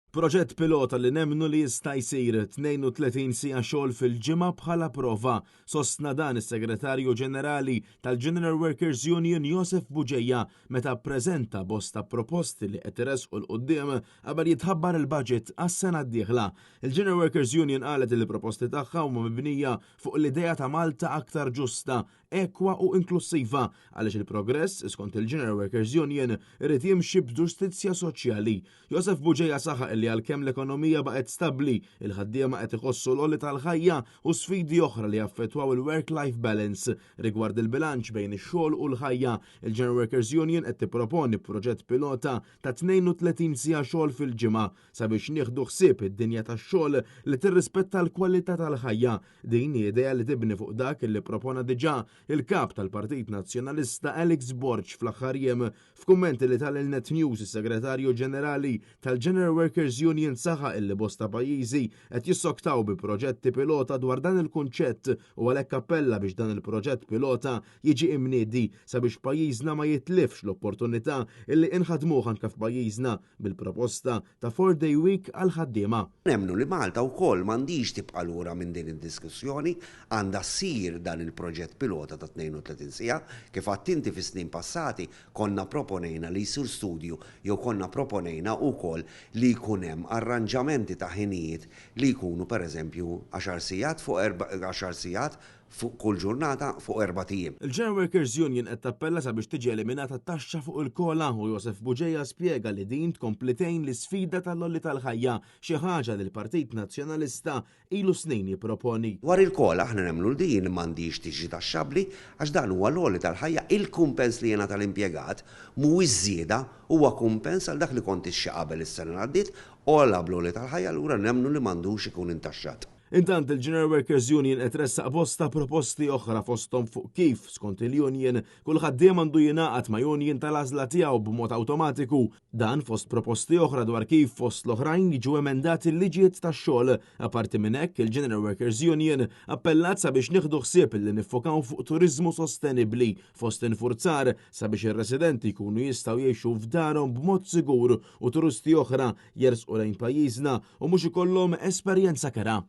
Proġett pilota li nemmnu li jista' jsir, 32 siegħa xogħol fil-ġimgħa bħala prova, sostna dan is-Segretarju Ġenerali tal-General Workers Union Josef Bugeja meta ppreżenta bosta proposti li qed iressqu 'l quddiem qabel jitħabbar il-budget għas-sena d-dieħla. Il-General Workers Union qalet li l-proposti tagħha huma mibnija fuq l-idea ta' Malta aktar ġusta, ekwa u inklussiva għaliex il-progress, skont il-General Workers Union, irid jimxi b'ġustizzja soċjali. Josef Bugeja saħaq li għalkemm l-ekonomija baqgħet stabbli, il-ħaddiema qed iħossu l-għoli tal-ħajja u sfidi oħra li jaffettwaw il-work-life balance. Rigward il-bilanċ bejn ix-xogħol u l-ħajja, il-General Workers Union qed tipproponi proġett pilota ta' 32 siegħa xogħol fil-ġimgħa sabiex nieħdu ħsieb id-dinja tax-xogħol li tirrispetta l-kwalità tal-ħajja. Din hi idea li tibni fuq dak li propona diġà il-kap tal-Partit Nazzjonalista Alex Borg fl-aħħar jiem. F'kummenti li ta lil Net News, is-Segretarju Ġenerali tal-General Workers Union saħaq illi bosta pajjiżi qed jissoktaw bi proġetti pilota dwar dan il-kunċett u għalhekk appella biex dan il-proġett pilota jiġi imniedi sabiex pajjiżna ma jitlifx l-opportunità illi inħadmuh anke f'pajjiżna bil-proposta ta' four-day week għall-ħaddiema. Nemmnu li Malta wkoll m'għandhiex tibqa' lura minn din id-diskussjoni, għandha ssir dan il-proġett pilota ta' 32 siegħa. Kif għedt inti fis-snin passati konna proponejna li jsir studju jew konna proponejna wkoll li jkun hemm arranġamenti ta' ħinijiet li jkunu pereżempju għaxar sigħat fuq għaxar sigħat fuq kull ġurnata fuq erbat ijiem. Il-General Workers Union qed tappella sabiex tiġi eliminata t-taxxa fuq il-kola u Josef Bugeja spjega li din tkompli tgħin l-isfida tal-għoli tal-ħajja, xi ħaġa li l-Partit Nazzjonalista ilu snin jipproponi. Dwar il-kola aħna nemmnu li din m'għandhiex tiġi taxxabbli għax dan huwa l-għoli tal-ħajja, il-kumpens li jingħata l-impjegat mhuwiex żieda, huwa kumpens għal dak li kont tixtri qabel is-sena li għaddiet, ogħla bl-għoli tal-ħajja allura nemmnu li m'għandux ikun intaxxat. Intant il-General Workers Union qed tressaq bosta proposti oħra fosthom fuq kif, skont il-union, kull ħaddiem għandu jingħaqad ma' union tal-għażla tiegħu b'mod awtomatiku. Dan fost proposti oħra dwar kif fost l-oħrajn jiġu emendati l-liġijiet tax-xogħol. Apparti minn hekk, il-General Workers Union appellat sabiex nieħdu ħsieb li niffokaw fuq turiżmu sostenibbli fost infurzar sabiex ir-residenti jkunu jistgħu jgħixu f'darhom b'mod sigur u turisti oħra jersqu lejn pajjiżna u mhux ikollhom esperjenza kerha.